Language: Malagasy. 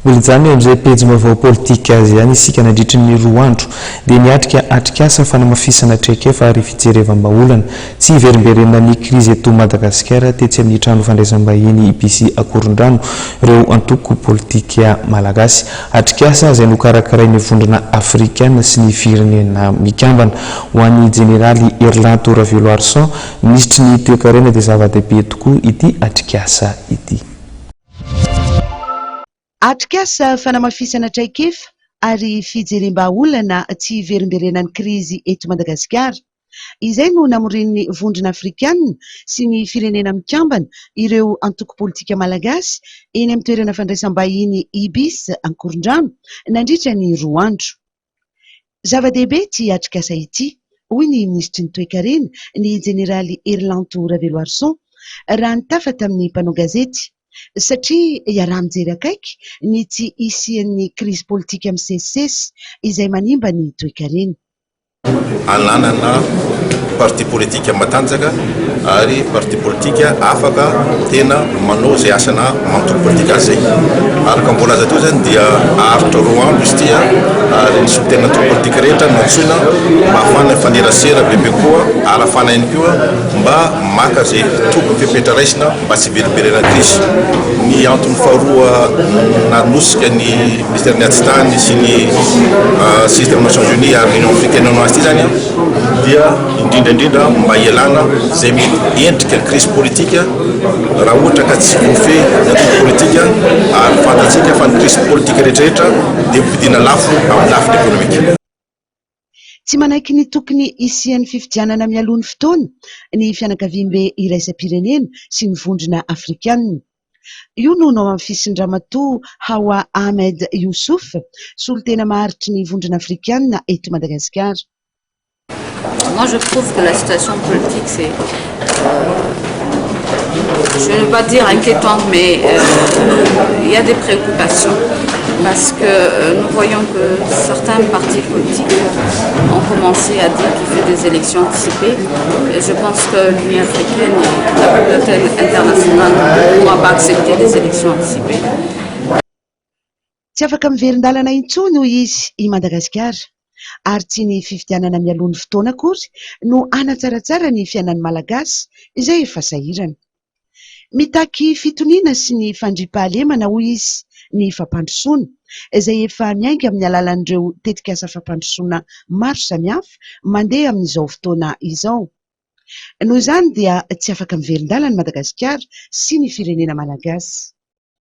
Mbola hijanona eo amin'izay pejim-baovao politika azy ihany isika nandritry ny roa andro dia niatrika atrikasa fanamafisana traikefa ary fijerevam-bahaolana tsy hiverimberenan'ny krizy eto Madagasikara tetsy amin'ny trano fandraisam-bahiny Ibis Akorondrano ireo antoko politika malagasy. Atrikasa izay nokarakarain'ny Vondrona Afrikana sy ny Firenena Mikambana. Ho an'ny Jeneraly Herilanto Raveloarison, minisitry ny Toekarena dia zava-dehibe tokoa ity atrikasa ity. Atrikasa fanamafisana traikefa ary fijerem-bahaolana tsy hiverimberenan'ny krizy eto Madagasikara. Izay no namorian'ny Vondrona Afrikanina sy ny Firenena Mikambana ireo antoko politika malagasy eny amin'ny toerana fandraisam-bahiny Ibis Ankorondrano nandritra ny roa andro. Zava-dehibe ity atrikasa ity, hoy ny minisitry ny Toekarena, ny jeneraly Herilanto Raveloarison, raha nitafa tamin'ny mpanao gazety, satria iaraha-mijery akaiky ny tsy hisian'ny krizy politika misesisesy izay manimba ny toekarena. Ananana parti politika matanjaka ary parti politika afaka tena manao izay asana antoko politika azy izay. Araka ny voalaza teo izany dia haharitra roa andro izy ity ary ny solontenan'ny antoko politika rehetra no antsoina mba hahafahana mifanerasera bebe kokoa ary hahafahana ihany koa mba maka izay tokony fepetra raisina mba tsy hiverimberenan'ny krizy. Ny antony faharoa nanosika ny Minisiteran'ny Atitany sy ny Système Nations Unies ary Union Africaine nanao azy ity izany dia indrindra indrindra mba hialana izay mety endrika crise politique raha ohatra ka tsy voafehy ny antoko politika ary fantatsika fa ny crise politique rehetrarehetra dia vidiana lafo amin'ny lafiny ekonomika. Tsy manaiky ny tokony hisian'ny fifidianana mialoha ny fotoana ny fianakaviambe iraisam-pirenena sy ny vondrona afrikanina. Io no nohamafisin-dRamatoa Hawa Ahmed Youssouf, solontena maharitry ny vondrona afrikanina eto Madagasikara. Moi je trouve que la situation politique c'est je ne veux pas dire inquiétante mais il y a des préoccupations parce que nous voyons que certains partis politiques ont commencé à dire qu'il faut des élections anticipées et je pense que l'Union africaine et la communauté internationale ne pourra pas accepter des élections anticipées. Tsy afaka miverin-dalana intsony, hoy izy, i Madagasikara ary tsy ny fifidianana mialoha ny fotoana akory no hanatsaratsara ny fiainan'ny Malagasy izay efa sahirana. Mitaky fitoniana sy ny fandriampahalemana, hoy izy, ny fampandrosoana, izay efa miainga amin'ny alalan'ireo tetikasa fampandrosoana maro samihafa mandeha amin'izao fotoana izao. Noho izany dia tsy afaka miverin-dalana i Madagasikara sy ny firenena malagasy.